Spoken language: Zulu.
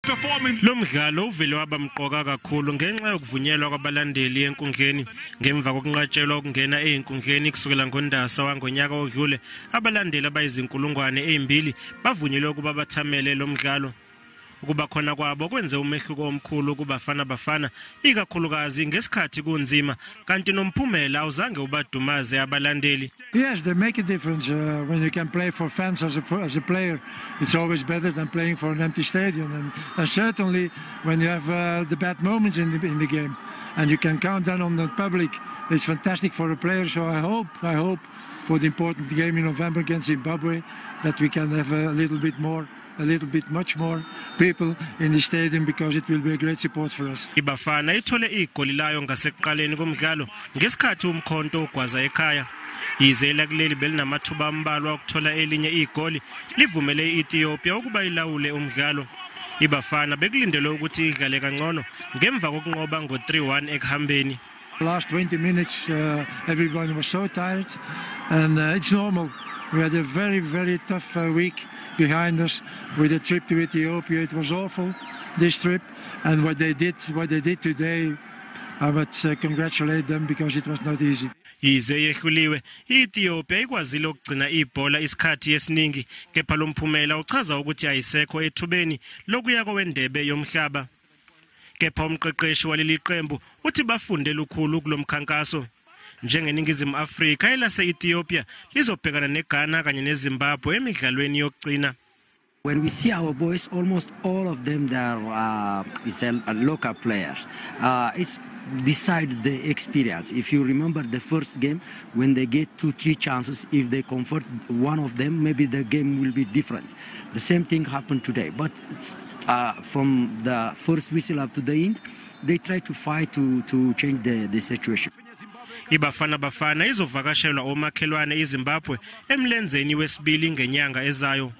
Performing. Lo mdlalo uvele waba mqoka kakhulu ngenxa yokuvunyelwa kwabalandeli enkundleni ngemva kokunqatshelwa ukungena ezinkundleni kusukela ngoNdasa wangonyaka odlule. Abalandeli abayizinkulungwane 2 bavunyelwe ukuba bathamele lo mdlalo. Ukuba khona kwabo kwenze umehluko omkhulu kuBafana Bafana, ikakhulukazi ngesikhathi kunzima, kanti nomphumela awuzange ubadumaze abalandeli. Yes, they make a difference. When you can play for fans as a player, it's always better than playing for an empty stadium. And certainly when you have the bad moments in the game and you can count then on the public, it's fantastic for a player. So I hope for the important game in November against Zimbabwe that we can have a little bit more, a little bit much more people in the stadium, because it will be a great support for us. IBafana ithole igoli layo ngasekuqaleni komdlalo ngesikhathi umkhonto ugwaza ekhaya. Yize elakuleli belinamathuba ambalwa ukuthola elinye igoli, livumele i-Ethiopia ukuba ilawule umdlalo. IBafana bekulindelwe ukuthi idlale kangcono ngemva kokunqoba ngo-3-1 ekuhambeni. Last 20 minutes, everyone was so tired, and it's normal. We had a very, very tough week behind us with the trip to Ethiopia. It was awful, this trip, and what they did today, I must congratulate them because it was not easy. Yize yehluliwe, i-Ethiopia ikwazile ukugcina ibhola isikhathi esiningi, kepha lo mphumela uchaza ukuthi ayisekho ethubeni lokuya kowendebe yomhlaba. Kepha umqeqeshi waleli qembu uthi bafunde lukhulu kulomkhankaso. NjengeNingizimu Afrika, elase-Ethiopia lizobhekana neGhana kanye neZimbabwe emidlalweni yokugcina. When we see our boys, almost all of them, they are is a local players. It's decide the experience. If you remember the first game, when they get two, three chances, if they convert one of them, maybe the game will be different. The same thing happened today. But from the first whistle up to the end, they try to fight to change the situation. IBafana Bafana izovakashelwa omakhelwane iZimbabwe emlenzeni wesibili ngenyanga ezayo.